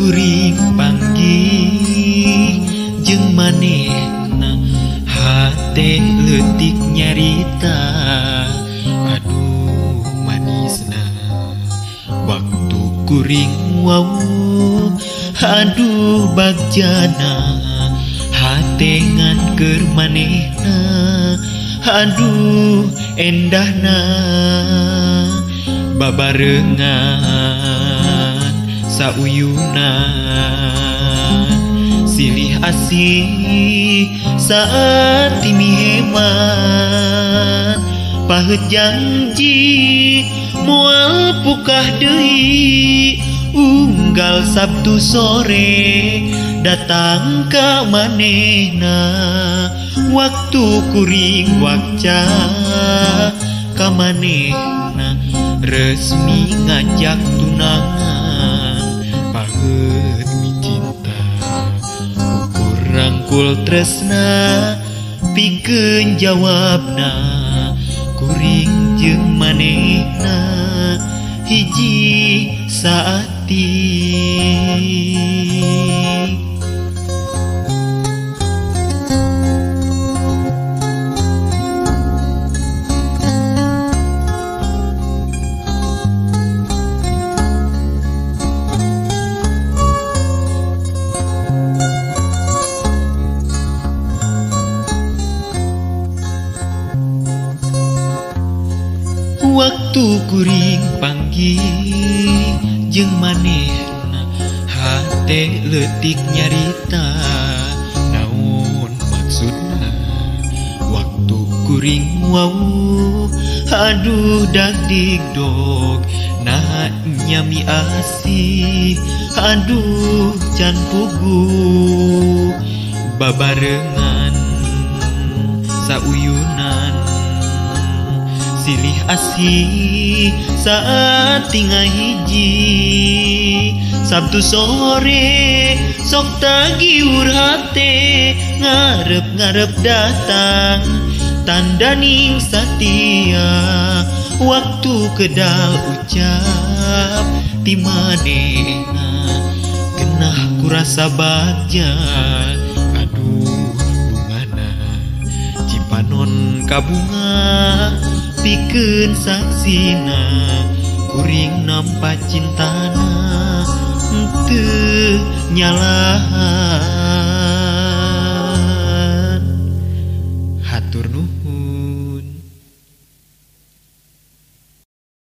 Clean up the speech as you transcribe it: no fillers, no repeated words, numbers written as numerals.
kuring panggih jeung manehna hate leutik nyarita aduh manisna waktu kuring wawuh aduh bagjana hate ngan keur manehna aduh endahna babarengan sauyunan silih asih saat timi hemat paheut janji moal pukah deui unggal Sabtu sore datang ka manehna waktu kuring wakca ka manehna resmi ngajak tunangan paheut micinta ukur rangkul tresna pikeun jawabna kuring jeung manehna hiji saati. Waktu kuring panggih jeung manehna hate leutik nyarita naon maksudna waktu kuring wawuh aduh dagdigdog nah nyami asih aduh can puguh babarengan sauyunan silih asih saat tinggal hiji Sabtu sore sok tagiur hate ngarep-ngarep datang tandaning satia waktu kedal ucap ti manehna genah kurasa bagja aduh bungana cipanon kabunga pikeun saksina kuring nampa cintana teu nyalahan.